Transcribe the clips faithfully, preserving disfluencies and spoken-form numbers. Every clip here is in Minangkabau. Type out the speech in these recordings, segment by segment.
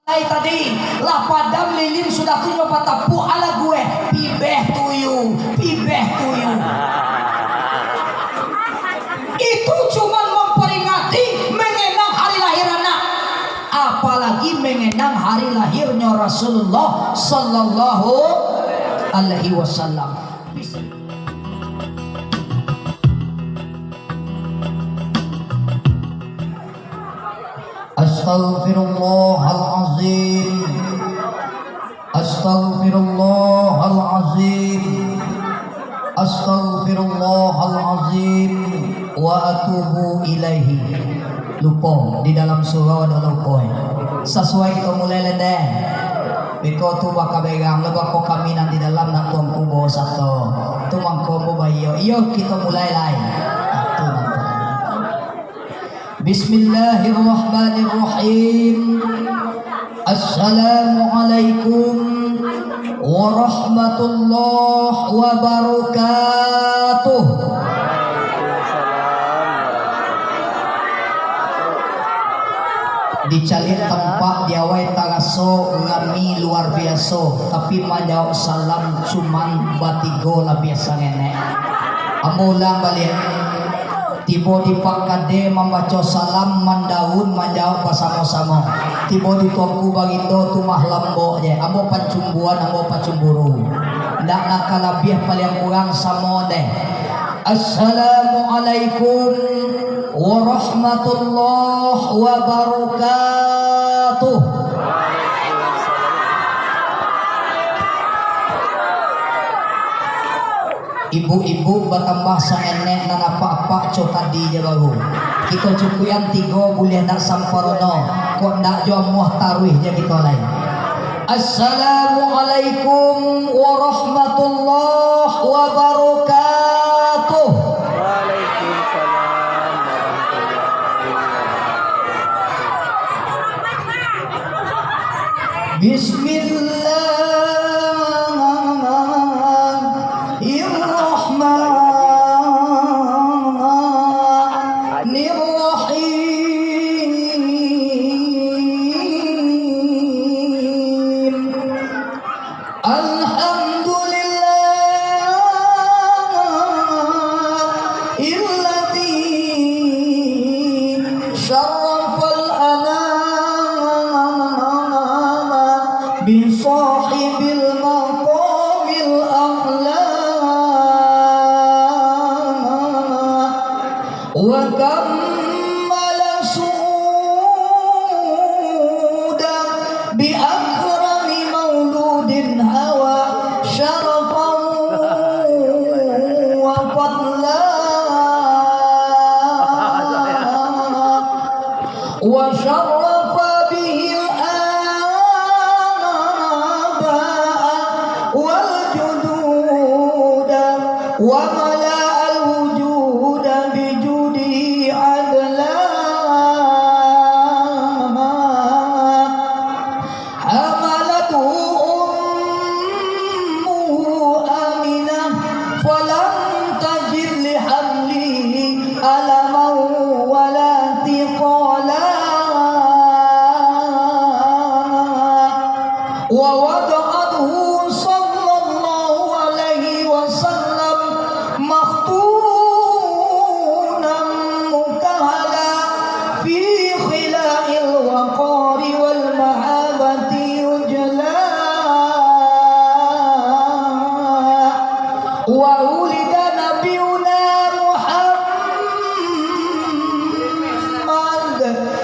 Lai tadi, lah padam lilin sudah tu nyo batapuak, alah gueh, pibeh tuyul, pibeh tuyul. Itu cuman memperingati mengenang hari lahir anak, apalagi mengenang hari lahirnyo Rasulullah sallallahu alaihi wasallam. Astaghfirullahalazim. Astaghfirullahalazim. Astaghfirullahalazim. Wa atubu ilaihi. Lupo, di dalam surau ado lupo. Sasuai kito mulai lai deh. Beko tu bakaberang, lah bako kami nan di dalam nak Tuanku bawa sato. Tu mangko ambo baiyo. Iyo, kito mulai lai. Nah, tu nan tu. Bismillahirrahmanirrahim. Assalamualaikum warahmatullahi wabarakatuh. Dicaliak tampak di awai taraso rami luar biaso, tapi manjawab salam cuman batigo labiah sangenek. Ambo ulang baliak. Tibo di Pak Kade mambaco salam, mandaun manjawab basamo-samo. Tibo di Tuanku Bagindo tu mah lambok je. Ambo pancumbuan, ambo pacumburu. Ndak nak ka labiah, paliang kurang samo deh. Assalamualaikum warahmatullahi wabarakatuh. Ibu-ibu batambah saenek nan apak-apak co tadi je baru. Kito cukuikan tigo buliah ndak samparono, kok ndak jo amuah taruih je kito lai. Assalamualaikum warahmatullahi wabarakatuh. Waalaikumsalam warahmatullahi wabarakatuh. Bismillahirrahmanirrahim. Alhamdulillahilladzi syarrafal anama bi sahibil maqamil a'la. Wa kammala su'udan bi akrami mauludin hawa syarafan wa fadla. Wa syarrafa bihil aba'a wal jududa, wa mala'al wujuda bi judihi adla. Hamalathu ummuhu Aminah, falam tajid li hamlihi alaman wala thiqala. Wa wada'athu sallallahu alaihi wasallam makhtunan mukahala fi khila'il waqari wal mahabati yujla. Wa wulida nabiyuna Muhammad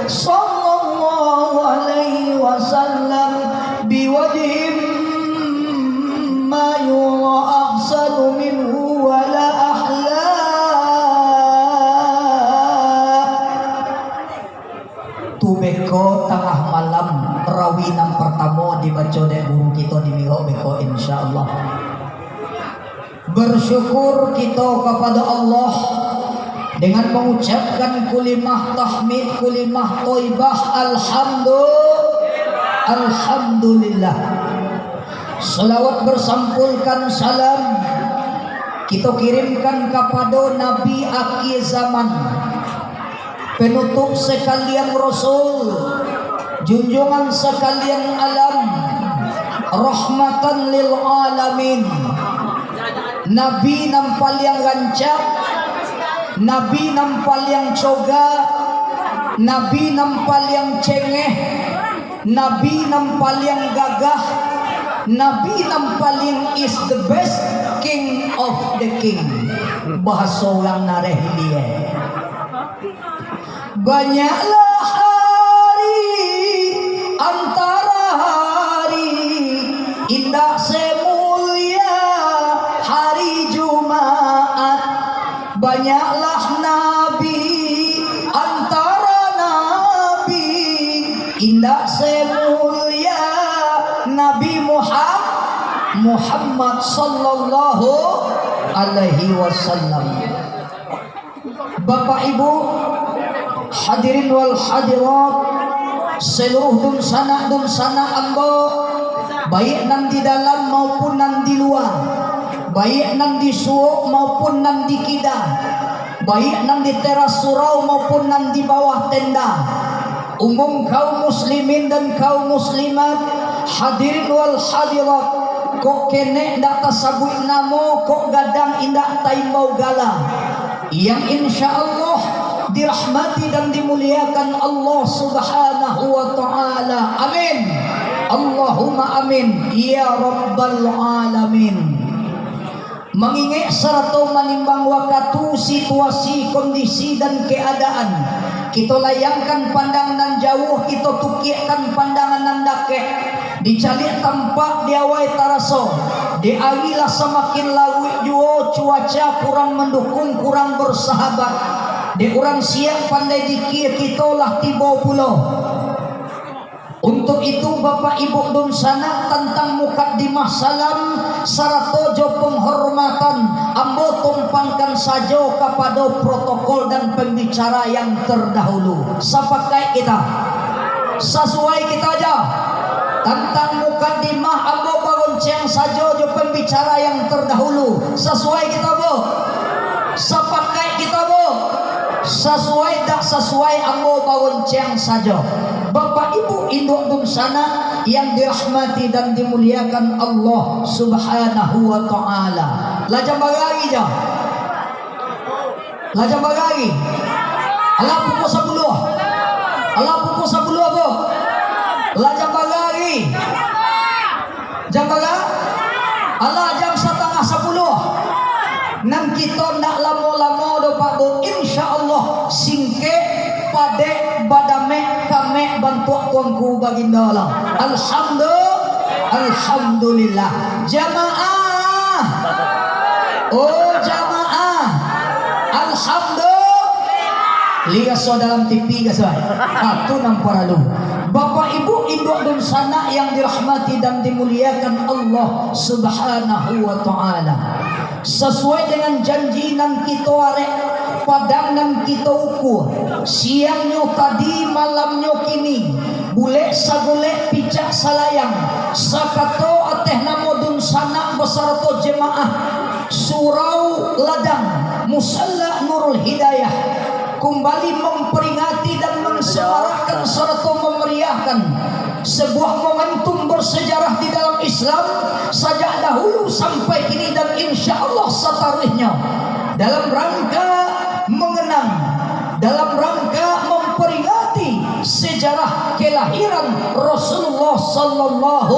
sallallahu alaihi wasallam biwajhin ma yura ahsanu minhu wala ahla. Tu beko tangah malam, rawi nan partamo dibaco dek guru kito di mihok beko, insyaallah. Bersyukur kito kapado Allah dengan mangucapkan kulimah tahmid, kulimah toibah, alhamdu-, alhamdulillah. Salawat bersampulkan salam kito kirimkan kapado Nabi akhir zaman, penutup sekalian Rasul, Junjungan sakalian alam, rahmatan lil alamin, Nabi nan paliang rancak, Nabi nan paliang coga, Nabi nan paliang cengeh, Nabi nan paliang gagah, Nabi nan paliang is the best, king of the king. Bahaso urang nareh hilie. Banyaklah hari antara hari, indak semulia hari Jumaat. Banyaklah nabi antara nabi, indak semulia Nabi Muham-, Muhammad sallallahu alaihi wasallam. Bapak Ibu, hadirin wal hadirat, saluruh dunsanak-dunsanak ambo, baiak nan di dalam maupun nan di lua, baiak nan di suok maupun nan di kida, baiak nan di teras surau maupun nan di bawah tenda, umum kaum muslimin dan kaum muslimat, hadirin wal hadirat, kok kenek ndak tasabuik namo, kok gadang indak taimbau gala, yang insya Allah dirahmati dan dimuliakan Allah Subhanahu wa Ta'ala. Amin. Allahumma amin, ya Rabbal Alamin. Mangingek sarato manimbang wakatu, situasi, kondisi, dan keadaan, kito layangkan pandangan nan jauah, kito tukiakkan pandangan nan dakek. Dicaliak tampak di awai taraso, di ari lah samakin laruik juo, cuaca kurang mandukung, kurang bersahabat. Dek urang siap pandai dikir, kito lah tibo pulo. Untuak itu, Bapak Ibu dunsanak, tantang mukadimah salam sarato jo penghormatan, ambo tumpangkan sajo kapado protokol dan pembicara yang terdahulu. Sapakaik kita? Sasuai kita aja? Tantang mukadimah, ambo bagonceng sajo jo pembicara yang terdahulu. Sasuai kita, Bu? Sapakaik kita, Bu? Sasuai dak sasuai, ambo bagonceng sajo. Bapak Ibu induak dunsanak yang dirahmati dan dimuliakan Allah Subhanahu wa Ta'ala. Lah jam bara ari, Jo? Lah jam bara ari? Alah pukul sapuluah. Alah pukul sapuluah, Bu? Lah jam bara ari? Jam bara? Alah jam satangah sapuluah. Nan kito ndak lamo-lamo doh, Pak, Bu. Insya Allah, singkek, padek, badamek, kamek bantuak Tuanku Baginda lah. Alhamdu-, Alhamdulillah. Jamaah. Oh, jamaah. Alhamdulillah. Liek so dalam T V ka so. Ha, tu nan paralu. Bapak Ibu induak dunsanak yang dirahmati dan dimuliakan Allah Subhanahu wa Ta'ala. Sasuai dengan janji nan kito arek, padang nan kito ukua, siangnyo tadi, malamnyo kini, bulek sagulek picak salayang, sakato ateh namo dunsanak basarato jamaah Surau Ladang, Musalla Nurul Hidayah, kumbali mamperingati dan mansemarakkan sarato mamariahkan sabuah momentum bersejarah di dalam Islam, sajak dahulu sampai kini dan insya Allah sataruihnyo, dalam rangka mengenang, dalam rangka memperingati sejarah kelahiran Rasulullah sallallahu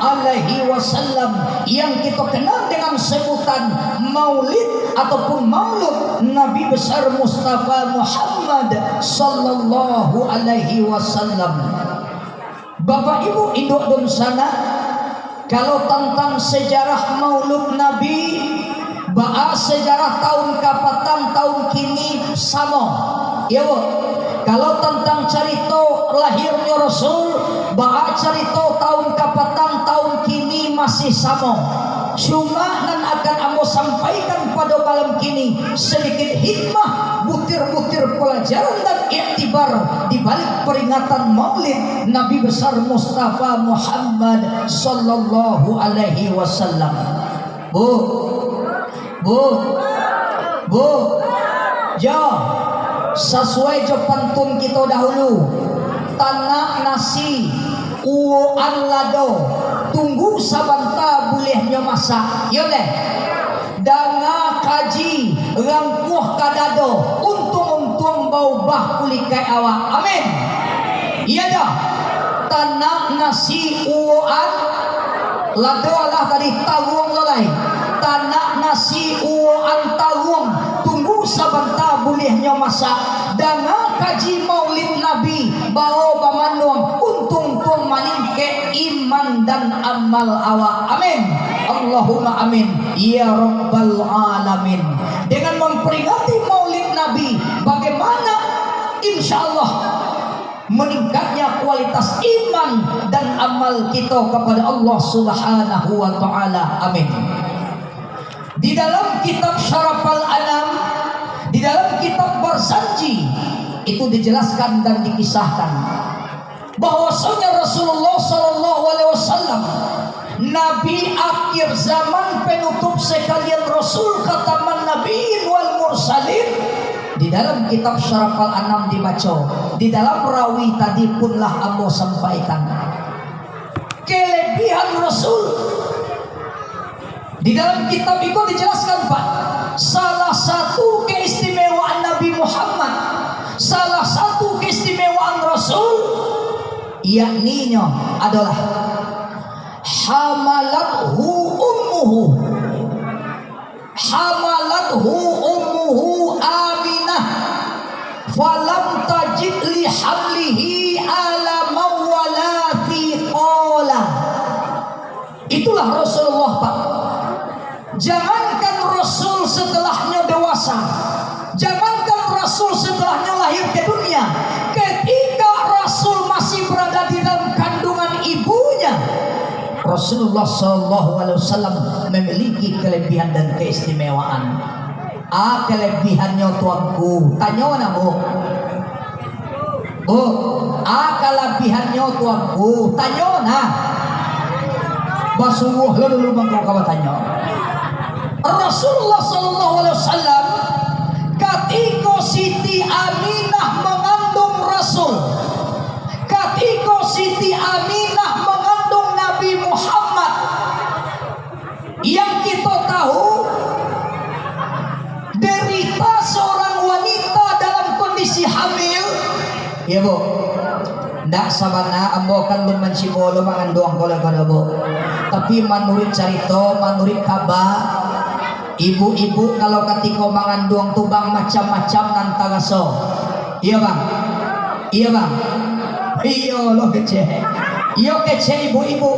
alaihi wasallam yang kita kenal dengan sebutan Maulid ataupun Maulud Nabi Besar Mustafa Muhammad sallallahu alaihi wasallam. Bapak Ibu induak dunsanak, kalau tantang sejarah Maulud Nabi, baa sejarah taun kapatang, taun kini samo. Iyo, Bu? Kalau tantang carito lahirnyo Rasul, baa carito taun kapatang, taun kini masih samo. Cuma nan akan ambo sampaikan pado malam kini, sadikit hikmah, butir-butir palajaran dan iktibar di balik peringatan Maulid Nabi Besar Mustafa Muhammad sallallahu alaihi wasallam. Bu, Bu, Bu, jo, sasuai jo pantun kito dahulu. Tanak nasi, uwokan lado, tunggu sabanta buliahnyo masak. Iyo deh. Danga kaji, rangkuah ka dado, untuang-untuang baubah kulikaik awak. Amin. Iyo dah. Tanak nasi, uwokan lado alah tadi, taruang lo lai. Tanak nasi, uwokan taruang, tunggu sabanta buliahnyo masak. Danga kaji Maulid Nabi, bawo bamanuang, untuang-untuang maningkek iman dan amal awak. Amin. Allahumma amin. Ya Rabbal Alamin. Dengan memperingati Maulid Nabi, bagaimana, insya Allah, meningkatnya kualitas iman dan amal kita kepada Allah Subhanahu wa Ta'ala. Amin. Di dalam kitab Syarafal Anam, di dalam kitab Barzanji, itu dijelaskan dan dikisahkan bahwasanya Rasulullah sallallahu alaihi wasallam, Nabi akhir zaman, penutup sekalian Rasul, khataman nabiyyin wal mursalin, di dalam kitab Syarafal Anam dibaco, di dalam rawi tadi pun lah ambo sampaikan. Kelebihan Rasul. Di dalam kitab iko dijelaskan, Pak, salah satu keistimewaan Nabi Muhammad, salah satu keistimewaan Rasul, yakninyo adalah hamalathu ummuhu. Hamalathu ummuhu Aminah. Falam tajid li hamlihi alaman wala thiqala. Itulah Rasulullah, Pak. Jangankan Rasul setelahnyo dewasa, jangankan Rasul setelahnyo lahir ke dunia, ketika Rasul masih berada di dalam kandungan ibunya, Rasulullah sallallahu alaihi wasallam memiliki kelebihan dan keistimewaan. A, kelebihannyo, Tuanku, tanyo nah, Bu. Bu, a kalabihannyo, Tuanku, tanyo nah. Basungguah lo dulu mangko ka batanyo. Rasulullah sallallahu alaihi wasallam, katiko Siti Aminah mangandung Rasul, katiko Siti Aminah mangandung Nabi Muhammad, yang kito tahu, derita seorang wanita dalam kondisi hamil. Iyo, Bu. Ndak sabana, ambo kan lun mancibo lo manganduang ko lah, Bu. Tapi manuruik carito, manuruik kaba, ibu-ibu kalau katiko manganduang tu, Bang, macam-macam nan taraso. Iyo, Bang? Iyo, Bang? Iyo lo kecek. Iyo kecek ibu-ibu.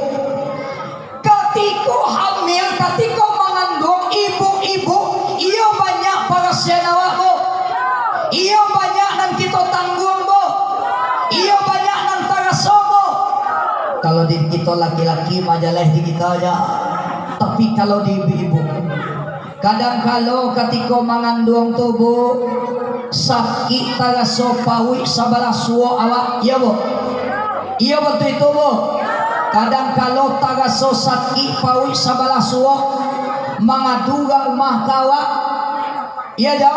Katiko hamil, katiko manganduang, ibu-ibu, iyo banyak parasian awak, Bu. Iyo banyak nan kito tangguang, Bu. Iyo banyak nan taraso, Bu. Kalau di kito laki-laki, majaleh di kito aja. Tapi kalau di ibu-ibu, kadang kalo katiko manganduang tu, Bu, sakik taraso pauik sabalah suok awak, iyo, Bu? Iyo, batua itu, Bu? Kadang kalo taraso sakik pauik sabalah suok, mangadu ka rumah ka awak, iyo, Jo?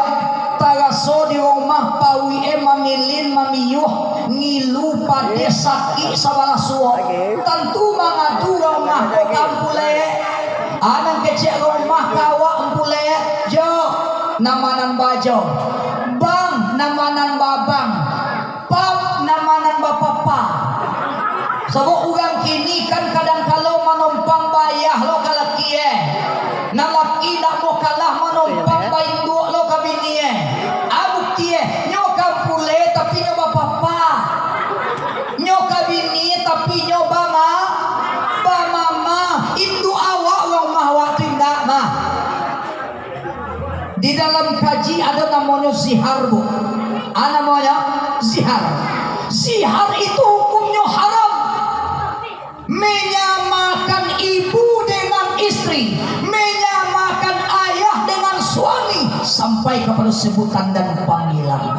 Taraso di rumah pauik e mamilin, mamiyuh, ngilu, padeh, sakik sabalah suok. Tantu mangadu ka rumah ko, ka Ampulek. A nan kecek rumah ka awak, Ampulek, Jo, nama nan ba-Jo. Bang, nama nan ba-Bang. Pap, nama nan ba-Papa. Sabab urang kini kan kadang kalo manompang ba-ayah lo ka laki e. Nan laki ndak mau kalah manompang ba-induak lo ka bini e. A bukti e, nyo ka Ampulek tapi nyo ba-Papa. Nyo ka bini tapi nyo ba-Ma-, ba-Mama. Induak awak, urang rumah awak tu indak mah. Di dalam kaji ado namonyo zihar, Bu. A namonyo zihar. Zihar itu hukumnyo haram. Menyamakan ibu dengan istri, menyamakan ayah dengan suami, sampai kapado sebutan dan panggilan.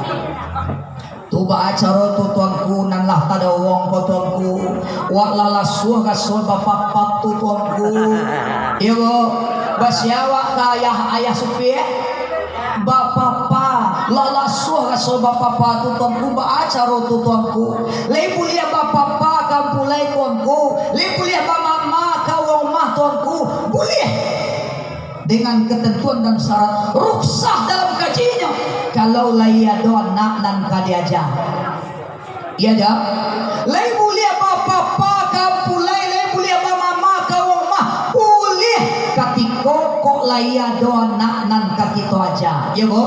Tu baa caro tu, Tuanku, nan lah tadorong ko, Tuanku. Wak lah lasuah raso bapapap tu, Tuanku. Iyo, Bu. Basiawak ka ayah, ayah supir. Bapapa, lah Basuah raso bapapa tu, Tuanku, baa caro tu, Tuanku? Lai buliah bapapa ka ampulai, Tuanku? Lai buliah bamama ka urang rumah, Tuanku? Buliah. Dengan ketentuan dan syarat, rukhsah dalam kajinyo, kalau lai ado anak nan ka diaja. Iyo, Jo? Lai buliah bapapa ka ampulai, lai buliah bamama ka urang rumah, buliah katiko kok lai ado anak nan ka kito aja. Iyo, Bu?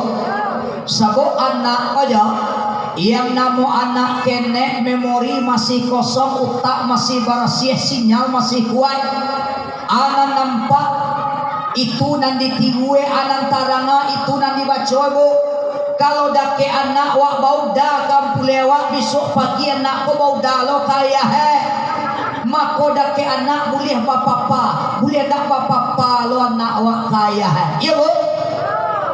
Sabab anak ko, Jo, yang namo anak kenek, memori masih kosong, utak masih barasiah, sinyal masih kuaik. Anak nampak itu nan ditiru, anak taranga itu nan dibaco, Bu. Kalau dakek anak wak bauda ka ampulai wak, bisuak pagi anak ko bauda lo ka ayah, eh. Mako dakek anak buliah bapapa, buliah ndak bapapa lo anak wak ka ayah, eh. Iyo, Bu?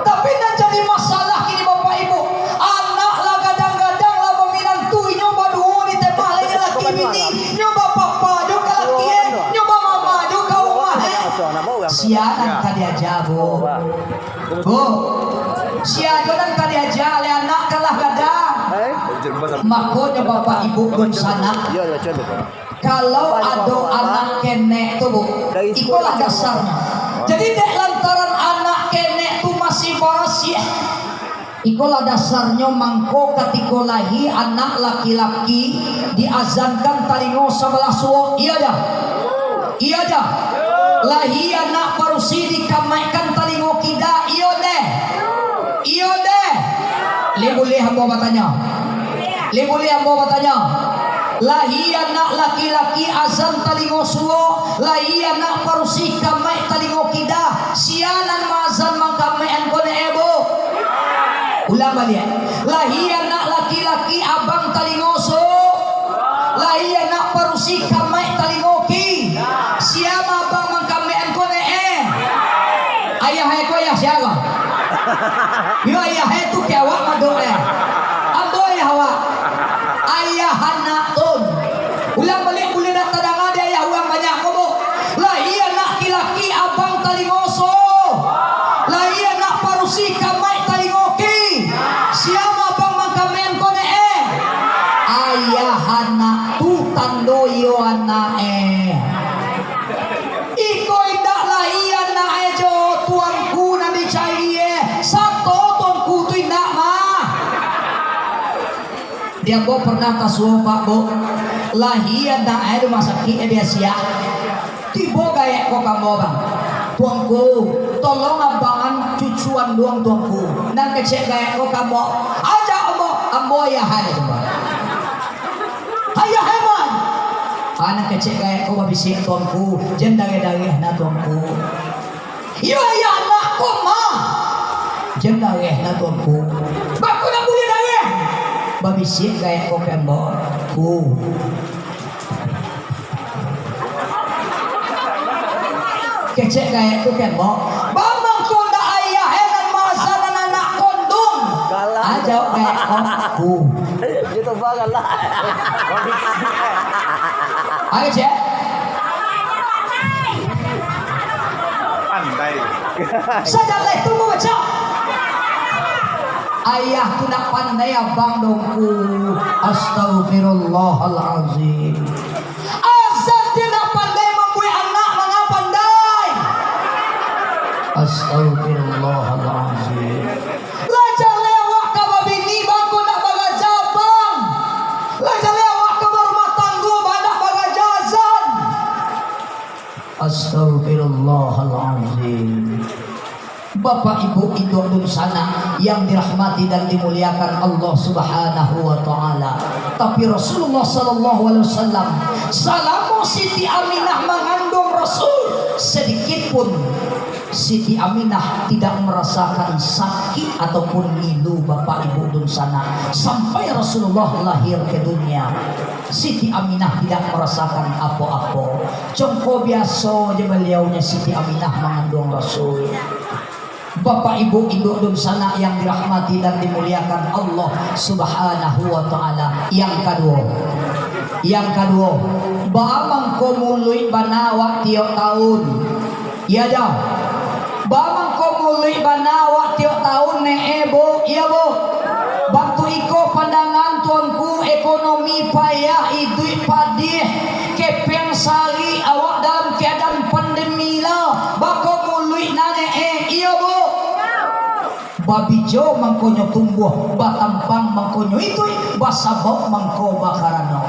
Tapi nan jadi masalah kini, Bapak Ibu, anak lah gadang-gadang lah baminantu, inyo baduo di temah, lai laki bini, nyo bapapa jo ka laki, eh, nyo bamama jo ka rumah, eh. Sia nan ka diaja, Bu? Bu, sia jo nan ka diaja, lai anak kan lah gadang. Makonyo Bapak Ibu dunsanak, kalau ado anak kenek tu, Bu, ikolah dasarnyo. Jadi, dek lantaran anak kenek tu masih barasiah, ikolah dasarnyo mangko katiko lahia anak laki-laki, diazankan talingo sabalah suok. Iyo, Jo? Iyo, Jo? Lahia anak padusi, dikamaikkan talingo kida. Iyo, deh? Iyo, deh? Lai buliah ambo batanyo? Lai buliah ambo batanyo? Lahia anak laki-laki, azan talingo suok, lahia anak padusi, kamaik talingo kida. Sia nan maazan mangkamaikan ko, neh, eh, Bu? Ulang baliak. Lahia anak laki-laki, abang talingo suok, lahia anak padusi, kamaik talingo ki. Sia ma abang mangkamaikan ko, neh, eh? Ayah, eh, ko ayah sia ko? Yo, ayah, eh, tu ka awak mado, eh. Ambo ayah awak. Ayah anak tun. Ulang baliak, buliah ndak tadanga dek ayah urang banyak ko, Bu. Lahia anak laki-laki, abang talingo suok. Lahia anak padusi, kamaik talingo ki. Sia ma abang mangkamaikan ko, neh, eh? Ayah anak tu tando iyo anak, eh. Iko indak lahia anak, eh, jo, Tuanku, nan dicari, eh. Sato Tuanku tu indak mah. Di ambo pernah tasuo, Pak, Bu. Lahia anak, eh, di rumah sakik, eh, di Asia. Tibo gaek ko ka ambo, Bang. "Tuanku, tolong abangan cucuan duang, Tuanku." Nan kecek gaek ko ka ambo, "Ajak ambo, ambo ayah ai," tu, Bang. "Ayah ai, man." Ah, nan kecek gaek ko babisiak, "Tuanku, jan dareh-dareh nah, Tuanku." "Iyo, ayah anak ko mah." "Jan dareh nah, Tuanku." "Baa kok ndak buliah dareh?" Babisiak gaek ko ka ambo, "Ku." Kecek gaek ko ka ambo, "Baa mangko ndak ayah ai nan maazan anak kanduang?" Ajawab gaek ko, "Ku." Ayo, cek. Pandai. Sajaleh tu babaco. Ayah tu ndak pandai, abang doh, Ku. Astagfirullahalazim. Azan tu ndak pandai mambuek anak, manga pandai. Astagfirullahalazim. Lah jaleh awak ka babini, baa kok ndak baraja, Bang? Lah jaleh awak ka barumah tanggo, baa ndak baraja azan? Astagfirullahalazim. Bapak, Ibu, induk dunsanak yang dirahmati dan dimuliakan Allah Subhanahu wa Ta'ala. Tapi Rasulullah sallallahu alaihi wasallam, salamo Siti Aminah mangandung Rasul, sedikit pun Siti Aminah tidak merasakan sakit ataupun ngilu, Bapak, Ibu, dunsanak, sampai Rasulullah lahir ke dunia. Siti Aminah tidak merasakan apo-apo. Congko biaso je baliau nyo Siti Aminah mangandung Rasul. Bapak, Ibu, induk dunsanak yang dirahmati dan dimuliakan Allah Subhanahu wa Ta'ala. Yang kaduo, yang kaduo, baa mangko muluik bana awak tiok taun? Iyo, Jo? Baa mangko muluik bana awak tiok taun, neh, eh, Bu? Iyo, Bu? Bantuak iko pandangan tuanku, ekonomi payah, iduik padiah, kepeng sarik, awak dalam keadaan pandemi lah, bako muluik nan e-e, iyo, Bu? Babijo mangkonyo tumbuah, batampang mangkonyo iduik, basabauk mangko bakarano.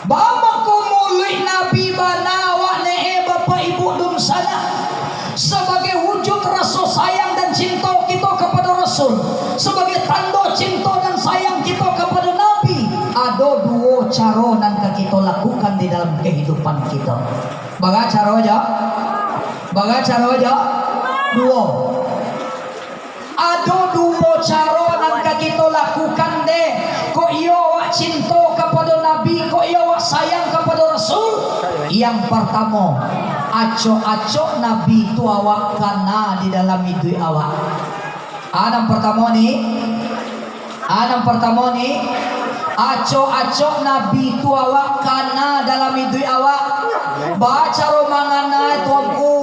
Baa mangko muluik Nabi bana awak ne, eh, Bapak Ibu dunsanak? Sabagai wujud raso sayang dan cinto kito kapado Rasul, sabagai tando cinto dan sayang kito kapado Nabi, ado duo caro nan ka kito lakukan di dalam kahidupan kito. Bara caro jo? Bara caro jo? Duo. Ado duo caro nan ka kito lakukan deh. Kok iyo awak cinto kapado Nabi, kok iyo awak sayang kapado Rasul. Yang partamo, acok-acok Nabi tu awak kana di dalam iduik awak. A, nan partamo ni, a, nan partamo ni, acok-acok Nabi tu awak kana dalam iduik awak. Baa caro mangana e, Tuanku?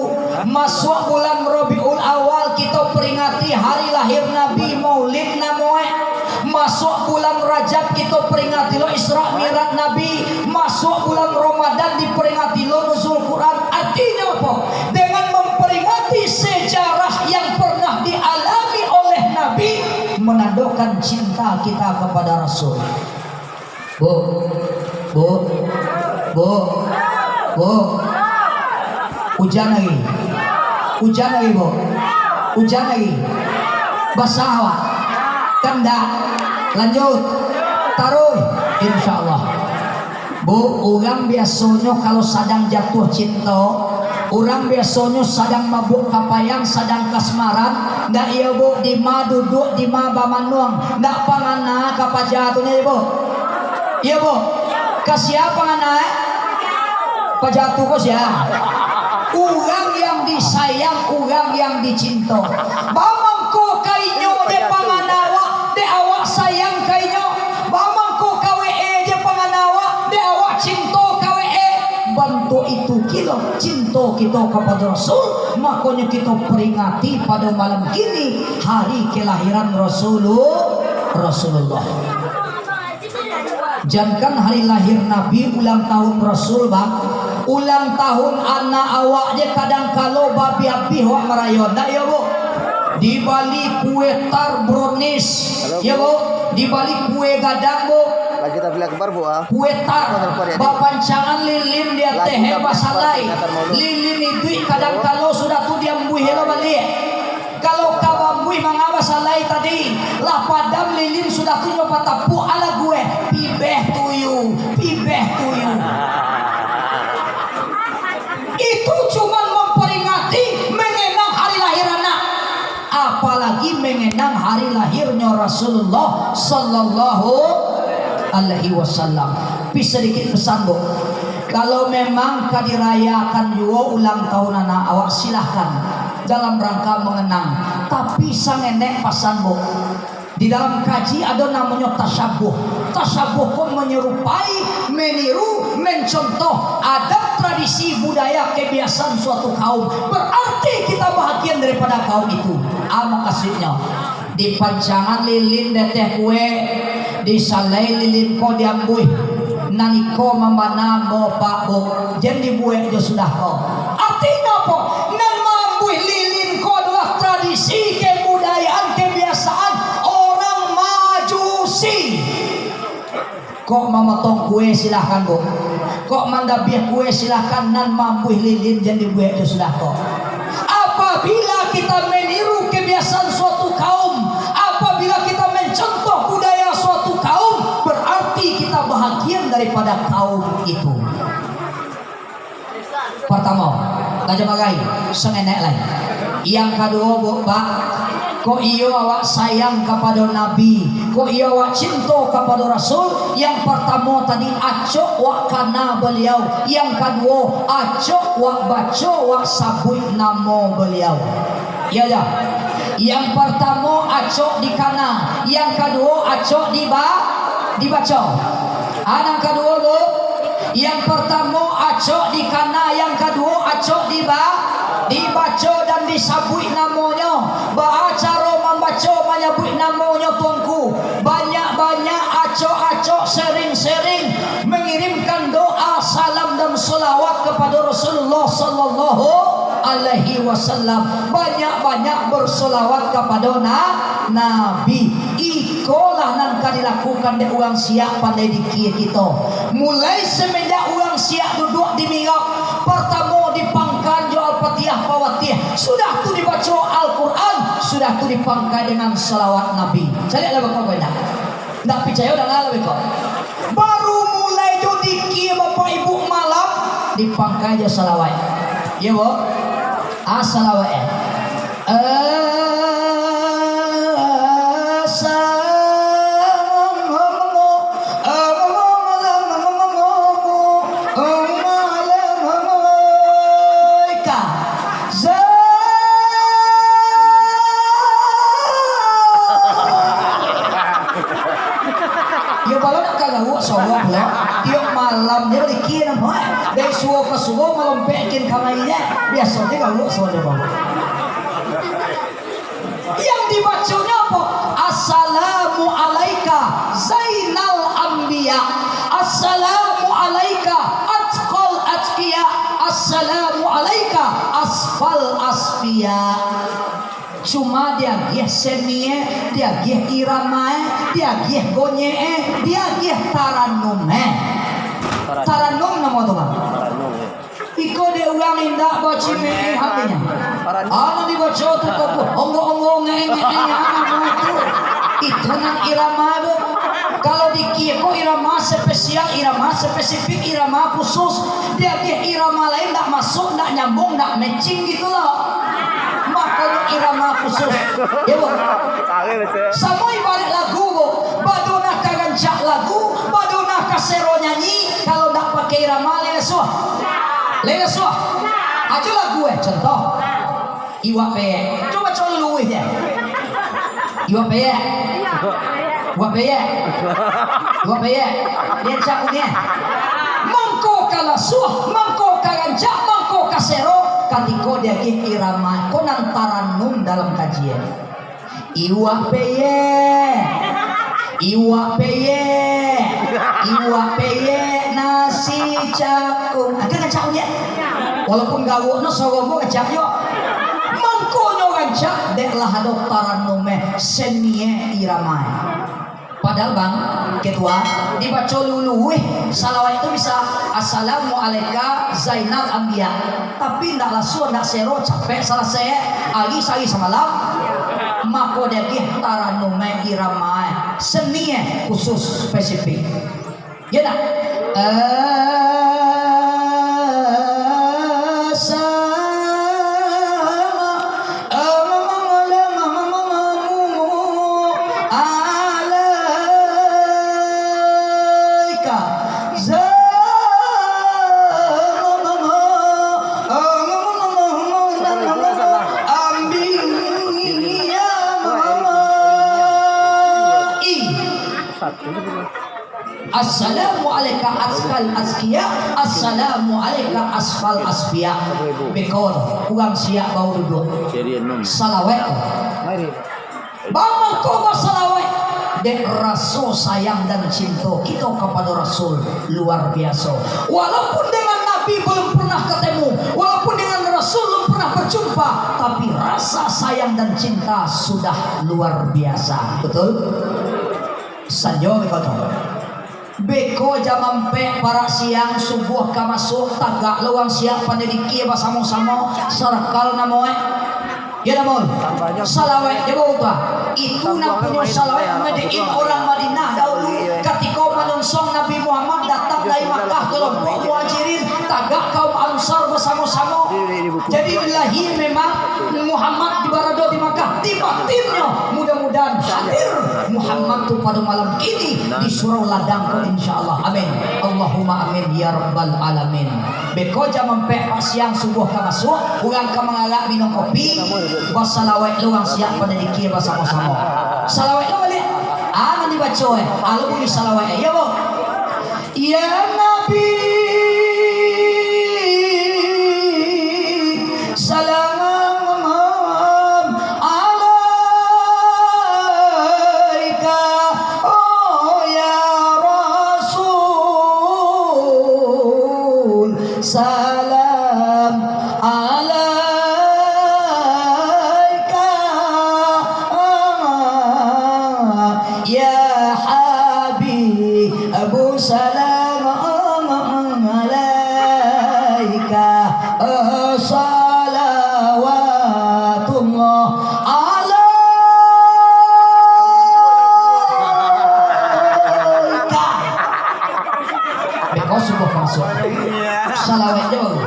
Masuak bulan Rabiul Awal, kito peringati hari lahir Nabi, Maulid namo e. Masuak bulan Rajab, kito peringati lo Isra Mi'raj Nabi. Masuak bulan Ramadan, diperingati lo Nuzul Quran. Artinyo apo? Dengan memperingati sejarah yang pernah dialami oleh Nabi, menandakan cinta kita kepada Rasul. Bu, bu, bu, bu. Ujan lagi. Ujan lagi, Bu. Ujan lagi. Basah awak. Kandak. Lanjut. Taruih. Insya Allah. Bu, urang biasonyo kalau sadang jatuah cinto, urang biasonyo sadang mabuak kapayang, sadang kasmaran, ndak iyo, Bu, dima duduak, dima bamanuang, ndak pangana ka paja tu nyo, Bu. Iyo, Bu. Ka sia pangana, eh? Paja tu ko sia? Urang yang disayang, urang yang dicinto. Baa mangko ka inyo dek pangana awak, dek awak sayang ka inyo? Baa mangko ka W E dek pangana awak, dek awak cinto ka W E? Bantuak itu kilo cinto kito kapado Rasul, makonyo kito peringati pado malam kini hari kelahiran Rasulu-, Rasulullah. Jankan hari lahir Nabi, ulang tahun Rasul, Bang. Ulang tahun anak awak je kadang kalo babi-abi awak marayo, ndak yo, Bu? Dibali kue tar brownies, yo, Bu? Dibali kue gadang, Bu. Lagi tak bilang kebar, Bu, ah. Kue tar, bapancangan lilin di ateh, eh, basalai. Lilin iduik kadang kalo sudah tu diambuih lo baliak. Kalau ka baambuih manga basalai tadi, lah padam lilin sudah tu nyo patapuak, alah gue, pibeh tuyul, pibeh tuyul. Itu cuman memperingati mengenang hari lahir anak, apalagi mengenang hari lahirnyo Rasulullah sallallahu alaihi wasallam. Tapi sadikit pesan, Bu. Kalau memang ka dirayakan juo ulang tahun anak awak, silahkan. Dalam rangka mengenang. Tapi sangenek pasan, Bu. Di dalam kaji ado namonyo tasyabuh. Tasyabuh ko menyerupai, meniru, mencontoh adat, tradisi, budaya, kebiasaan suatu kaum. Berarti kita bahagian daripada kaum itu. A mukasuiknyo. Dipancangan lilin di ateh kue, disalai lilin ko diambuih. Nan iko mambana ambo, Pak, Bu, jan dibuek jo sudah ko. Artinyo apo? Nan maambuih lilin ko adolah tradisi, kebudayaan, kebiasaan orang Majusi. Kok mamotong kue, silahkan, Bu. Kok mandabiah kue, silahkan. Nan maambuih lilin jan dibuek jo sudah ko. Apabila kita meniru kebiasaan suatu kaum, apabila kita mencontoh budaya suatu kaum, berarti kita bahagian daripada kaum itu. Partamo, Rajo Magai, sangenek lai. Yang kaduo, Bu, Pak, kok iyo awak sayang kapado Nabi, kok iyo awak cinto kapado Rasul, yang partamo tadi, acok wak kana baliau, yang kaduo, acok wak baco, wak sabuik namo baliau. Iyo, Jo. Yang partamo acok dikana, yang kaduo acok diba-, dibaco. A, nan kaduo, Bu. Yang partamo acok dikana, yang kaduo acok diba-, dibaco dan disabuik namonyo. Baa caro mamba-, Acok manyabuik namonyo, Tuanku, banyak-banyak acok-acok, sering-sering mangirimkan doa, salam, dan salawat kapado Rasulullah sallallahu alaihi wasallam. Banyak-banyak bersalawat kapado na-, Nabi. Ikolah nan ka dilakukan dek urang siak pandai dikia kito. Mulai semenjak urang siak duduak di mihrab, partamo dipangkan jo Al-Fatihah pawatih, sudah tu dibaco Al-Quran, sudah tu dipangkai dengan salawat Nabi. Caliaklah beko ko indak? Ndak picayo, dangalah beko. Baru mulai jo dikia Bapak Ibu malam, dipangkai jo salawat. Iyo, bo? Ah, salawat, eh. Yo, balo nak ka gawok suaro pulo. Tiok malam jo dikia namo, eh. Dari suo ka suo, malompek kin kamari, eh. Biaso se gawok suaro bawok. Yang dibaconyo apo? Assalamu alaika Zainal Anbiya. Assalamu alaika atqal atqiya. Assalamu alaika asfal asfiya. Cuma diagiah senie, diagiah iramae, diagiah gonyeke, diagiah taranume. Taranum namo tu, Bang? Iko dek urang indak bacimeeh hatinyo. Anak dibaco tu kok, onggok-onggok, ngeeh-ngeeh, anak tu. Itu nan irama tu. Kalau dikia ko irama spesial, irama spesifik, irama khusus. Diagiah irama lain ndak masuk, ndak nyambung, ndak matching gitu loh. Makonyo irama khusus. Yo, Bu. Samo ibarat lagu, Bu. Bado nan ka rancak lagu, bado nan ka sero nyanyi, kalau ndak pakai irama, lai lasuah. Lai lasuah. Ajo lagu, eh, contoh. Iwak peyek. Cubo baco luluih je. Iwak peyek. Iwak peyek. Iwak peyek. Dia cak bunyi. Mangko ka lasuah, mangko ka rancak, mangko ka sero, katiko diagiah irama. Ko nan taranum dalam kajian. Iwak peyek, iwak peyek, iwak peyek nasi cakung. Agak rancak bunyi. Walaupun gawok no soromo rancak yo. Mangkonyo rancak, dek lah ado taranume, senie iramae. Padahal, Bang Ketua, dibaco luluih salawat itu bisa, "Assalamu alaika Zainal Anbiya." Tapi ndak lasuah, ndak sero, capek salasai, ari sahari samalam, mako diagiah taranume iramae, senie khusus spesifik. Yo ndak? Asa-, alaika. Assalamu alaika azkal azkiya, assalamu alaika asfal asfiya. Beko urang siak baru duduak. Salawat. Bang, mangko basalawat, dek raso sayang dan cinto kito kapado Rasul luar biaso. Walaupun dengan Nabi belum pernah ketemu, walaupun dengan Rasul belum pernah berjumpa, tapi rasa sayang dan cinta sudah luar biasa. Betul? Sanjo beko tu. Beko jam ampek parak siang, subuah ka masuak, tagaklah urang siak pandai dikia basamo-samo, sarakal namo e. Yo ndak, Mul? Salawat je baru tu, ah. Itu nan punyo salawat made in orang Madinah dahulu, katiko manyongsong Nabi Muhammad datang dari Makkah, kalompok Muhajirin, tagak kaum Ansar basamo-samo. Jadi, lahia memang Muhammad di barado di Makkah, di batinnyo, mudah-mudahan hadir Muhammad tu pado malam kini di surau Ladang ko, insyaallah. Amin. Allahumma amin ya rabbal alamin. Beko jam ampek siang subuah ka masuak, urang ka mangarak minum kopi, basalawat lo urang siak pandai dikia basamo-samo. Salawat lo baliak. Ah, nan dibaco, eh. Ah, lo bunyi salawat, eh. Iyo, Bu. Ya Nabi, salam ala Salam alaika, ya Habibu, salam alaika, salawatullah alaika. Beko subuah ka masuak. Salawat jo baru.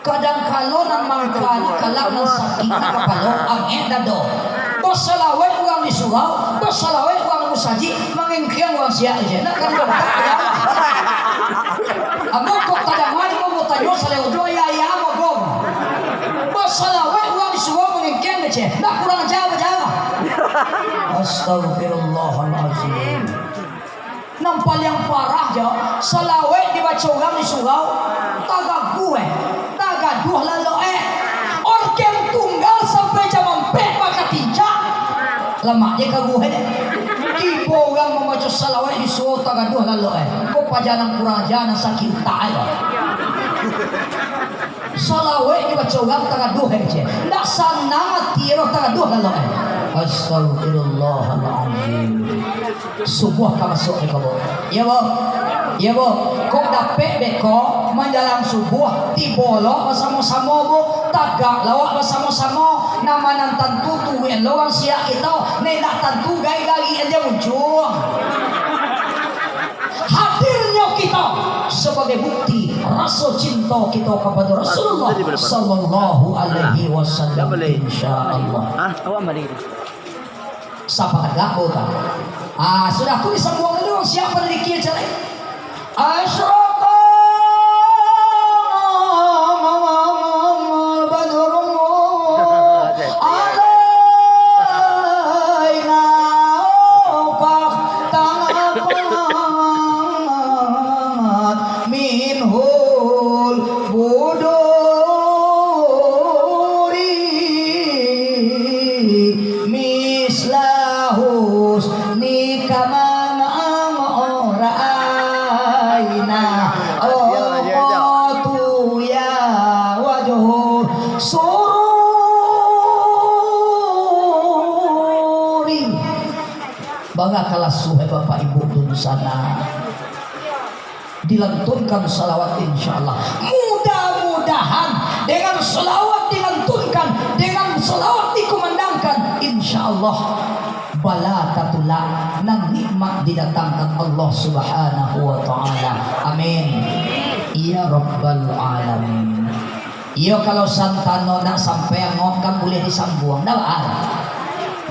Kadang kalo nan mangka ni kalak nan sakik nan kapalo, angek dado. Basalawat urang di surau, basalawat urang musajik, mangengkeng urang siak je. Nak kan kontak je. Ambo kok tadanga ni, ambo tanyo salewat jo ayah-ayah ambo, Bang. Basalawat urang di surau, mangengkeng je. Nak kurang aja bajalan. Astagfirullahalazim. Nan paliang parah jo, salawat dibaco urang di surau, tagaguah, eh, tagaduah lalok, eh. Orgen tunggal sampai jam ampek bakatincak, lamak je kaguah, eh. Tibo urang mambaco salawat di surau tagaduah lalok, eh. Ko paja nan kurang aja, nan sakik utak, eh. Salawat dibaco urang tagaduah, eh, kecek. Ndak sanang ati roh tagaduah lalok, eh. Astagfirullahalazim. Subuah ka masuak beko, Bu. Iyo, Bu. Iyo, Bu. Kok dapek beko manjalang subuah, tibo lo basamo-samo, Bu. Tagak lo awak basamo-samo. Nan ma nan tantu tuwek lo urang siak kito. Nan indak tantu gai-gai aja muncuang. Hadirnyo kito sabagai bukti raso cinto kito kapado Rasulullah sallallahu alaihi wasallam, insyaallah. Ah, awak mari. Sapa tagak, Bu, ta? Ah, sudah tu disambuang dulu, siapa dari kiri, cari? Asyraqal badru alaina fahtalaat minhul buduri misla husnika man ra'aina. Oh, qatu ya wajhu sururi. Bangakalah suhai Bapak Ibu dunsanak. Dilantunkan salawat, insyaallah. Mudah-mudahan dengan salawat dilantunkan, dengan salawat dikumandangkan, insyaallah bala tatulak, nan nikmat didatangkan Allah Subhanahu wa Ta'ala. Amin. Ya Rabbal Alamin. Iyo, kalau santano nak sampai angok kan buliah disambuang, dah baa.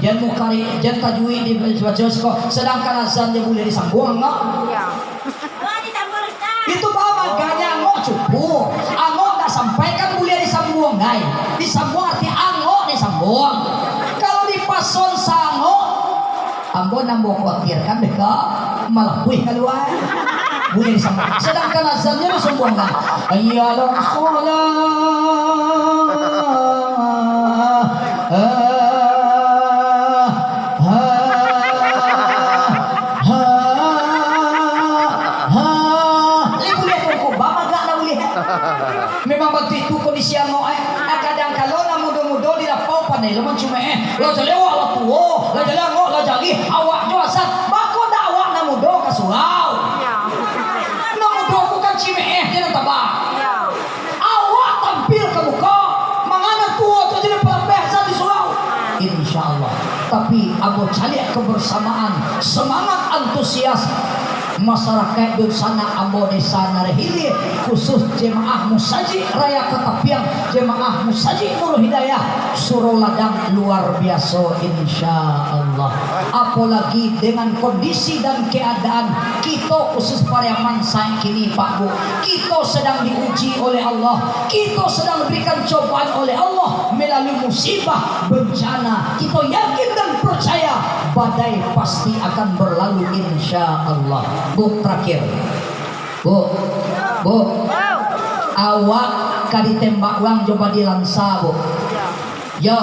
Jan mukari, jan tajwid dibaco siko, sadangkan azan jan buliah disambuang angok. Itu baa maganyo angok cupu. Angok nak sampai kan buliah disambuang, gai. Disambuang arti angok disambuang. Kalau dipason saangok, ambo nan ambo kuatirkan deka malapuih kalua. Buliah disambung. Sadangkan azannyo disambungkan. Hayya alas shalah. Ha, ha, ha, ha. Lai buliah tungku, bamagak lah buliah. Memang bantuak itu kondisi angok, eh. Ah, kadang kalo nan mudo-mudo di lapau pandai lo mancumeeh, eh. Lah jaleh awak lah tuo, lah jaleh angok lah jarih, awak jo asat. Bako ndak awak nan mudo ka surau? Nan mudo tu kan cimeeh, eh, jan taba. Awak tampil ka muko, manga nan tuo tu jadi palambeh asat di surau. Insya Allah. Tapi ambo caliak kebersamaan, semangat antusias masyarakat dunsanak ambo Desa Nareh Hilir, khusus jemaah Musajik Raya Katapiang, jemaah Musajik Nurul Hidayah, Surau Ladang luar biaso, insya Allah. Apolagi dengan kondisi dan keadaan kito khusus Pariaman saat kini, Pak Bu, kito sedang diuji oleh Allah, kito sedang diberikan cobaan oleh Allah melalui musibah, bencana. Kito yakin dan percaya badai pasti akan berlalu, insya Allah. Bu, terakhir. Bu, Bu, awak ka ditembak urang jo badi lansa, Bu. Yo,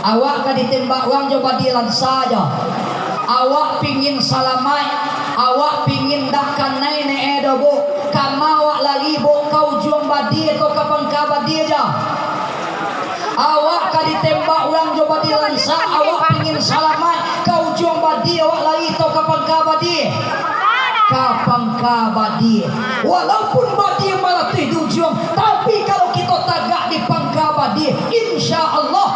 awak ka ditembak urang jo badi lansa jo. Awak pingin salamaik, awak pingin dak kanai ne-e doh, Bu. Kama awak lari, Bu, ka ujuang Awak ka ditembak urang jo badi lansa, awak pingin salamaik, ka ujuang badi awak lari atau ka pangka badi? Ka pangka badi. Walaupun badi malatuih di ujuang, tapi kalau kito tagak di pangka badi, insya Allah,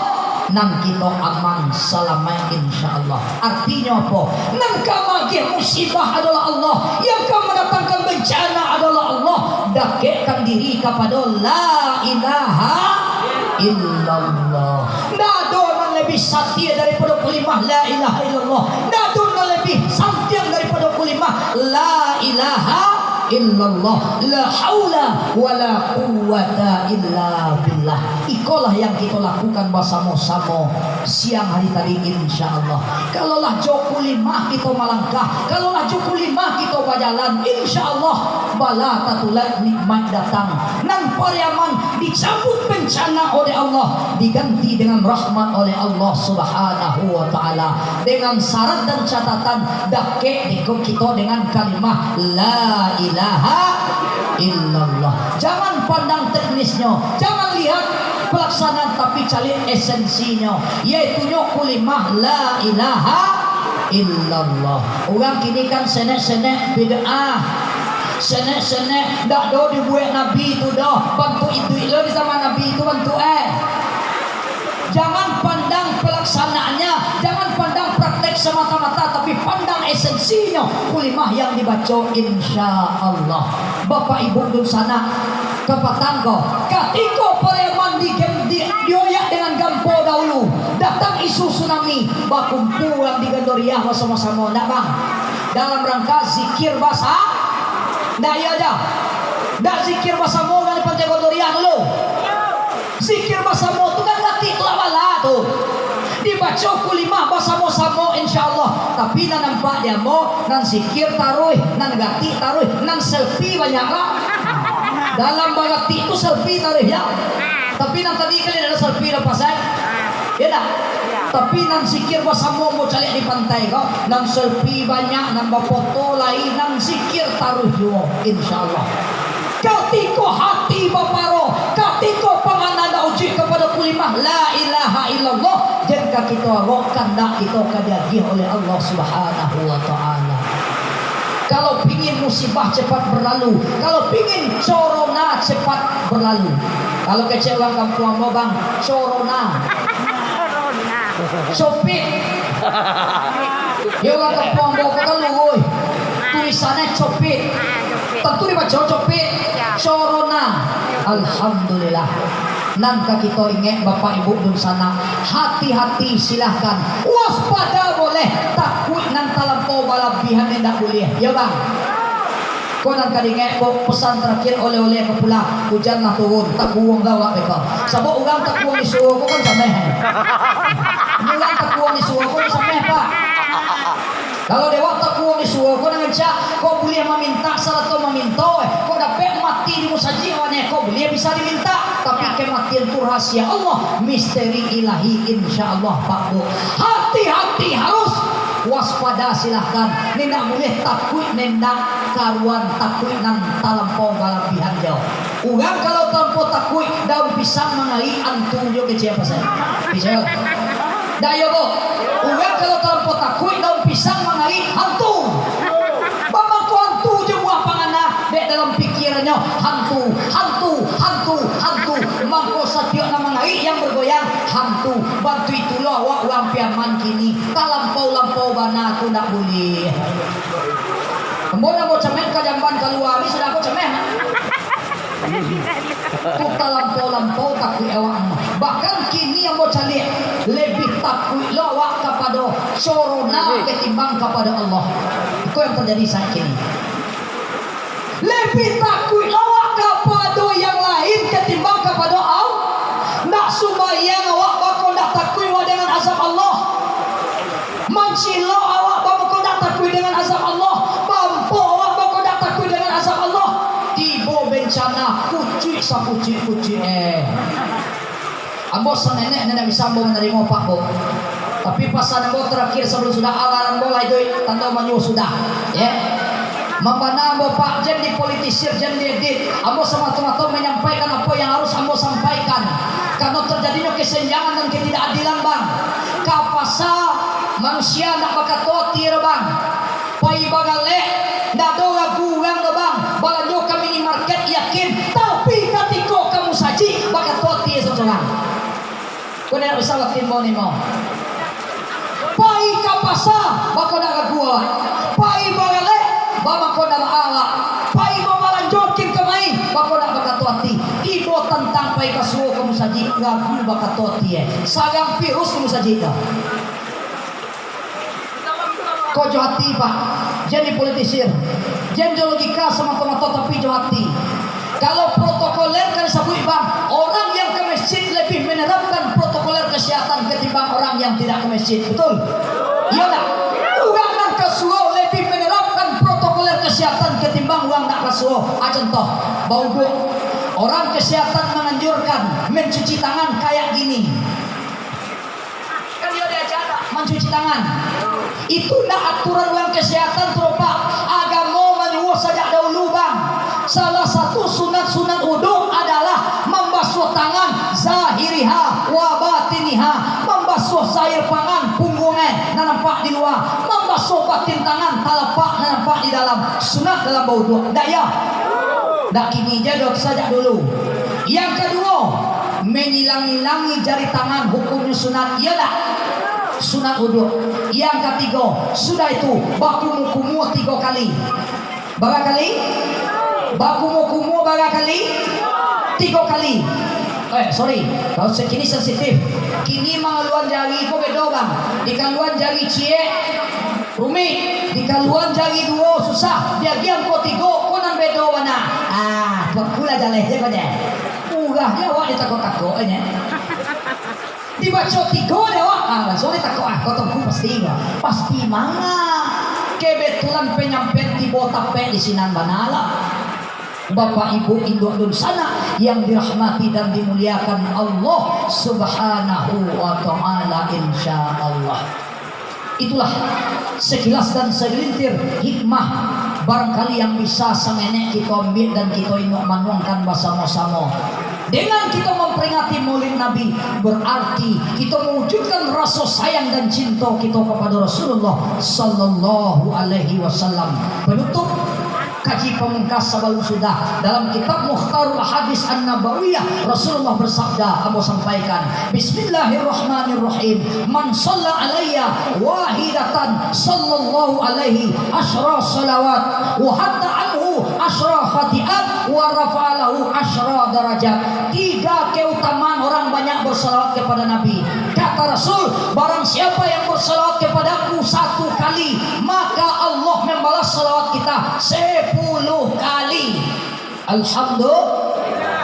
nan kito aman, salamaik, insya Allah. Artinyo apo? Nan ka magiah musibah adolah Allah, yang ka mandatangkan bancana adolah Allah. Dakekkan diri kapado la ilaha illallah. Ndak ado nan labiah satia daripado kalimah la ilaha illallah. Ndak ado nan labiah santiang daripado kalimah la ilaha illallah. La haula wala quwwata illa billah. Ikolah yang kito lakukan basamo-samo siang hari tadi, insya Allah. Kalau lah jo kalimah kito malangkah, kalau lah jo kalimah kito bajalan, insya Allah, bala tatulak, nikmat datang. Nan Pariaman dicabut bencana oleh Allah, diganti dengan rahmat oleh Allah Subhanahu wa Ta'ala. Dengan syarat dan catatan, dakek dek kito dengan kalimah la ilaha illallah. Jangan pandang teknisnyo, jangan lihat pelaksanaan, tapi caliak esensinyo, yaitunyo kalimah la ilaha illallah. Urang kini kan senek-senek bid'ah. Senek-senek ndak do dibuek Nabi tu doh. Bantuak iduik lo di zaman Nabi tu bantuak, eh. Jangan pandang pelaksanaannya, jangan pandang praktek semata-mata, tapi pandang esensinyo, kalimah yang dibaco, insya Allah. Bapak Ibu dunsanak, kapatang ko, katiko Pariaman di, di, dioyak dengan gampo dahulu, datang isu tsunami, bakumpua urang di Gondoriah basamo-samo, ndak, Bang? Dalam rangka zikir basa-, ndak iyo doh? Ndak zikir basamo urang di Pantai Gondoriah dulu? Zikir basamo tu kan gatik tu lah bala tu. Dibaco kalimah basamo-samo, insya Allah. Tapi nan nampak di ambo, nan zikir taruih, nan gatik taruih, nan selfie banyak lah. Dalam bagatik tu selfie taruih, ya. Tapi nan tadi kan ado selfie lah pasai. Ya dak? Tapi nan zikir basamo ambo caliak di pantai ko, nan selfie banyak, nan bafoto lai, nan zikir taruih juo, insya Allah. Katiko hati baparo, katiko pangana ndak ujuik kapado kalimah la ilaha illallah, jan ka kito arok, kandak kito ka diagiah oleh Allah Subhanahu wa Ta'ala. Kalau pingin musibah cepat berlalu, kalau pingin corona cepat berlalu. Kalau kecek urang kampuang ambo, Bang, corona. Corona. Copik. Yo, urang kampuang ambo ko kan luruih. Tulisannyo copik. Ah, copik. Tantu dibaco copik. Ya. Corona. Alhamdulillah. Nan ka kito ingek, Bapak Ibu dunsanak, hati-hati silahkan, waspada boleh, takuik nan talampau balabiahan indak buliah, yo Bang? Ko nan ka diingek, Buk, pesan terakhir, oleh-oleh ka pulang, ujan lah turun, takuang gawak beko. Sabab urang takuang di surau ko kan sameh. Urang takuang di surau ko kan sameh, Pak. Kalau dek awak takuang di surau ko nan rancak, kok buliah mamintak sarato maminto, eh, kok dapek mati di musajik awak nyo, kok buliah bisa dimintak. Tapi kematian tu rahasia Allah, misteri ilahi, insya Allah, Pak Buk. Hati-hati harus waspada, silahkan. Indak buliah takuik, indak karuan takuik nan talampau balabiahan jauah. Urang kalau talampau takuik, daun pisang mangaik, antu jo kecek pasal. Bisa. Dak iyo, Buk? Urang kalau talampau takuik, daun pisang mangaik, hantu. Bamangko hantu jo buah pangana, dek dalam pikirannyo, hantu, hantu, hantu, hantu. Mangko satiok nan mangaik, yang bergoyang, hantu. Bantuak itulah awak urang Piaman kini. Talampau-lampau bana tu ndak buliah. Ambo nan ambo cameh ka jamban kalua ni, sudah ambo cameh. Tu talampau-lampau takuik awak. Bahkan kini ambo caliak, labiah takuik lo awak kapado corona ketimbang kapado Allah. Itu yang terjadi saat kini. Labiah takuik lo awak kapado yang lain ketimbang kapado Allah. Ndak sumbayang awak bako ndak takuik awak dengan azab Allah. Mancilok awak bako ndak takuik dengan azab Allah. Bampok awak bako ndak takuik dengan azab Allah. Tibo bencana, kucuik sakucuik-kucuik, eh. Ambo sanenek nan indak bisa ambo manarimo, Pak, Buk. Tapi pasan ambo terakhir sabalun sudah, alarm ambo lah iduik, tando manyuruh sudah. Ya. Mambana ambo, Pak, jan dipolitisir, jan diedit. Ambo samato-mato manyampaikan apo yang harus ambo sampaikan. Karano tarjadinyo kesenjangan dan ketidakadilan, bang. Ka pasa, manusia ndak bakato ati doh, bang. Pai bagaleh, ndak ado ragu urang doh, bang. Balanjo ka minimarket, yakin. Tapi, katiko ka musajik, bakato ati sorang-sorang. Ko ndak bisa batimbo ni, mo. Pai ka pasa, bako ndak ragu awak. Pai bagaleh, bamako ndak baa awak. Pai babalanjo kin kamari, bako ndak bakato ati. Tibo tantang pai ka suo ka musajik, ragu bakato ati, eh. Sarang virus di musajik tu. Ko jo ati, Pak. Jan dipolitisir. Jan jo logika samato-mato, tapi jo ati. Kalau protokoler kan sabuik, bang, orang yang ke masjid lebih menerapkan protokoler kesehatan ketimbang orang yang tidak ke masjid. Betul? Iya tak? Urang nan ka suo lebih menerapkan protokoler kesehatan ketimbang urang nan ka suo. Ah, contoh, bauduak. Orang kesehatan menganjurkan mencuci tangan kayak gini. Kan iyo diaja mancuci tangan. Itu ndak aturan urang kesehatan tu, Pak. Agamo manyuruah sajak dahulu, bang. Salah satu sunat-sunat wudu adalah mambasuah tangan zahiriha wa batiniha. Mambasuah zahir pangan, pungguang, eh, nan nampak di lua. Mambasuah batin tangan, talapak nan nampak di dalam. Sunat dalam bauduak. Ndak iyo? Ndak kini ja doh, sajak dulu. Yang kaduo, manyilang-nyilangi jari tangan hukumnyo sunat, iyo ndak? Sunat wudu. Yang katigo, sudah itu, bakumua-kumua tigo kali. Bara kali? Bakumua-kumua bara kali? Tigo kali. Eh, sorry. Kalau se-, kini sensitif. Kini mangaluan jari ko bedo, bang. Dikaluan jari ciek, rumik. Dikaluan jari duo, susah. Diagiah ko tigo, ko nan bedo bana. Ah, tu akulah jaleh je ko je. Murah je awak ditakok-takok je. Dibaco tigo dek awak, ah, langsuang ditakok, ah, ko Tuangku pasti ko. Pasti manga. Kebetulan penyampaian tibo tapek di sinan bana lah. Bapak, Ibu, induak dunsanak yang dirahmati dan dimuliakan Allah Subhanahu wa Ta'ala, insya Allah. Itulah sekilas dan segelintir hikmah barangkali yang bisa sangenek kito ambiak dan kito inok manuangkan basamo-samo. Dengan kito mamperingati Maulid Nabi, berarti kito mewujudkan raso sayang dan cinto kito kapado Rasulullah sallallahu alaihi wasallam. Penutup, kaji pamungkas sabalum sudah, dalam kitab Mukhtarul Hadis An-Nabawiyah, Rasulullah bersabda, ambo sampaikan, Bismillahirrahmanirrahim. Man shalla alayya wahidatan, sallallahu alaihi asyra salawat, wa hatta anhu asyra khati'at, wa rafa'a lahu asyra darajat. Tiga keutamaan orang banyak bersalawat kepada Nabi. Kata Rasul, barang siapa yang bersalawat kepadaku satu kali, maka Allah membalas salawat kita sepuluh kali. Alhamdulillah.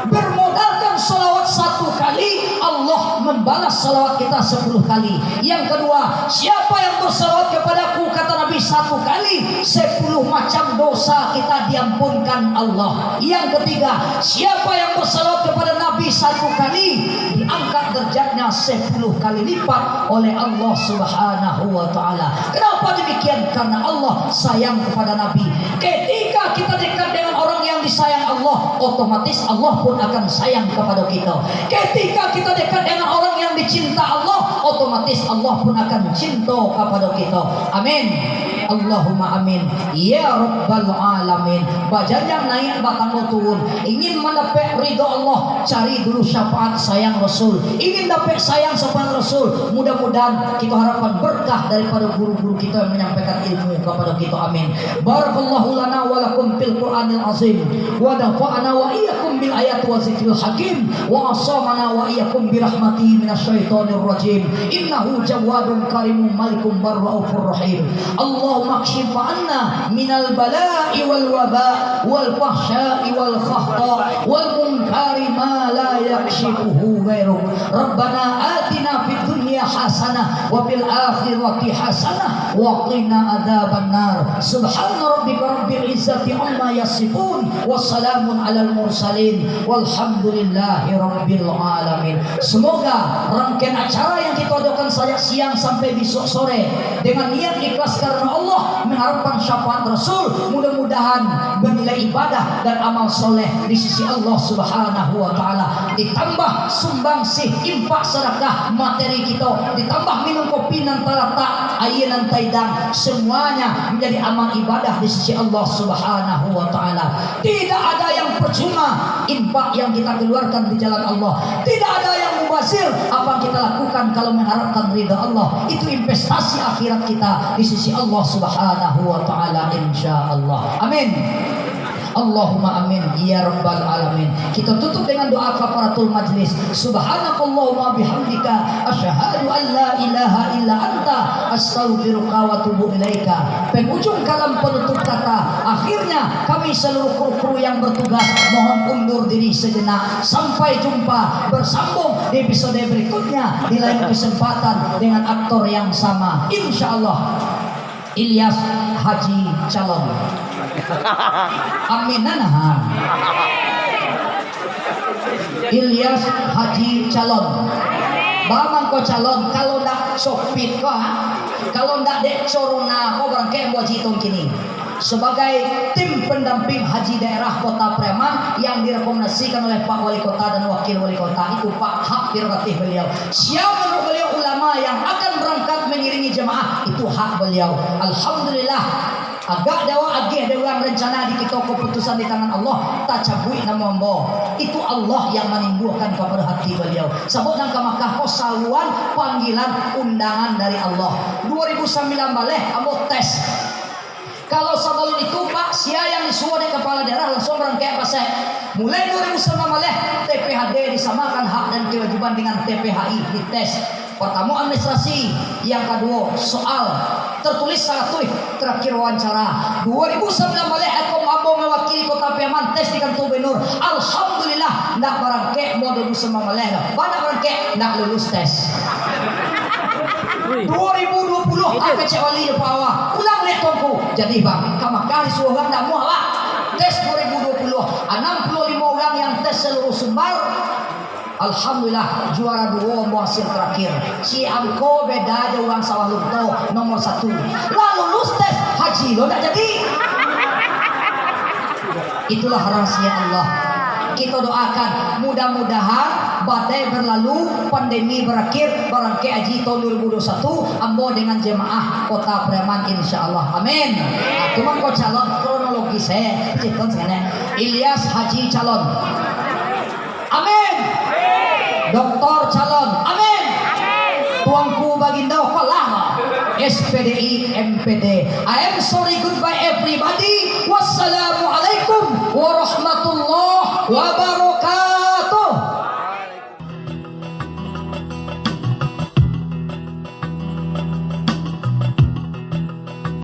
Bermodalkan salawat satu kali, Allah membalas salawat kita sepuluh kali. Yang kedua, siapa yang bersalawat kepadaku, kata Nabi, satu kali, sepuluh macam dosa kita diampunkan Allah. Yang ketiga, siapa yang bersalawat kepada Nabi satu kali, diangkat derajatnya sepuluh kali lipat oleh Allah Subhanahu wa Ta'ala. Kenapa demikian? Karena Allah sayang kepada Nabi. Ketika kita dekat dengan orang yang disayang Allah, otomatis Allah pun akan sayang kepada kita. Ketika kita dekat dengan orang yang dicinta Allah, otomatis Allah pun akan cinta kepada kita. Amin. Allahumma amin. Ya Rabbal Alamin. Bajanjang naik, batanggo turun. Ingin mandapek ridho Allah, cari dulu syafaat sayang Rasul. Ingin dapek sayang syafaat Rasul, mudah-mudahan kita harapkan berkah daripada guru-guru kita yang menyampaikan ilmu kepada kita. Amin. Barakallahu lana wa lakum fil Qur'anil azim, wa nafa'ana wa iyyakum bil ayati wa zikril hakim, wa asamana wa iyyakum birahmatihi minasy syaithanir rajim. Innahu jawwadun karimun malikun barraufur rahim. Allahumma kshif anna minal bala'i wal waba wal fahsya'i wal khahta wal munkari ma la yakshifuhu ghairuk. Rabbana atina fid dunya hasanah wa fil akhirati hasanah wa qina adzabannar. Subhana rabbika rabbil izzati amma yasifun. Wassalamun alal mursalin. Walhamdulillahi rabbil alamin. Semoga rangkaian acara yang kita adakan sajak siang sampai besok sore dengan niat ikhlas karena Allah, mengharapkan syafaat Rasul, mudah-mudahan bernilai ibadah dan amal soleh di sisi Allah Subhanahu wa Ta'ala. ditambah sumbangsih, infak, sadakah, materi kito, ditambah minum kopi nan talatak, aia nan taidang, semuanya menjadi amal ibadah di sisi Allah Subhanahu wa Ta'ala. Tidak ada yang percuma infak yang kita keluarkan di jalan Allah. Tidak ada yang mubazir apa yang kita lakukan kalau mengharapkan ridha Allah. Itu investasi akhirat kita di sisi Allah Subhanahu wa Ta'ala, insya Allah. Amin. Allahumma amin ya rabbal alamin. Kita tutup dengan doa kafaratul majlis. Subhanakallahumma bihamdika, asyhadu an la ilaha illa anta, astaghfiruka wa atubu ilaika. Penghujung kalam, penutup kata, akhirnya kami seluruh kru-kru yang bertugas mohon undur diri sejenak. Sampai jumpa bersambung di episode berikutnya di lain kesempatan dengan aktor yang sama. Insya Allah. Ilyas Haji Calon. Aminan ha. Ilyas Haji Calon. Ba mangko calon, kalau ndak copit ko, ha? Kalau ndak dek corona ko, barangkek ambo Haji Tongkini. Sebagai tim pendamping haji daerah Kota Pariaman yang direkomendasikan oleh Pak Wali Kota dan Wakil Wali Kota, itu, Pak, hak prerogatif beliau. Sia menurut beliau ulama yang akan berangkat mengiringi jemaah, itu hak beliau. Alhamdulillah, agak dawa agih dek urang rencana di kito, keputusan di tangan Allah, tacabuik namo ambo. Itu Allah yang manimbuahkan kapado hati beliau. Sabab nan ka Makkah ko saruan panggilan undangan dari Allah. Dua ribu sambilan baleh ambo tes. Kalau sabalun itu, Pak, sia yang disuruah dek kapalo daerah langsuang barangkek, Pak, se. Mulai dua ribu sambilan baleh, T P H D disamakan hak dan kewajiban dengan T P H I, dites. Partamo administrasi, yang kaduo soal tertulis saratuih, terakhir wawancara. Dua ribu sambilan baleh, ambo mewakili Kota Pariaman tes di kantor gubernur. Alhamdulillah, ndak barangkek ambo dua ribu sambilan baleh doh. Ba ndak barangkek, ndak lulus tes. Dua ribu dua puluh, ah, kecek wali jo Pak Awa. Ulang liak Tuanku. Jadi, Bang, ka Makkah disuruah urang ndak amuah, Bang. Tes dua ribu dua puluh, anam puluah limo urang yang tes seluruh Sumbar. Alhamdulillah, juara duo ambo hasil terakhir. Ciek angko beda jo urang Sawah Lunto, nomor satu. Lah lulus tes haji lo ndak jadi. Itulah rahasia Allah. Kita doakan, mudah-mudahan badai berlalu, pandemi berakhir, barangkek haji tahun dua ribu dua puluh satu, ambo dengan jemaah Kota Pariaman, insya Allah. Amin. Nah, tu mangko calon, kronologis, eh, cerita sebenarnya. Ilyas Haji Calon. Amin. Doktor Calon. Amin. Tuanku Bagindo, kalah. S P D I, M P D. I am sorry, goodbye everybody. Wassalamualaikum warahmatullahi wabarakatuh.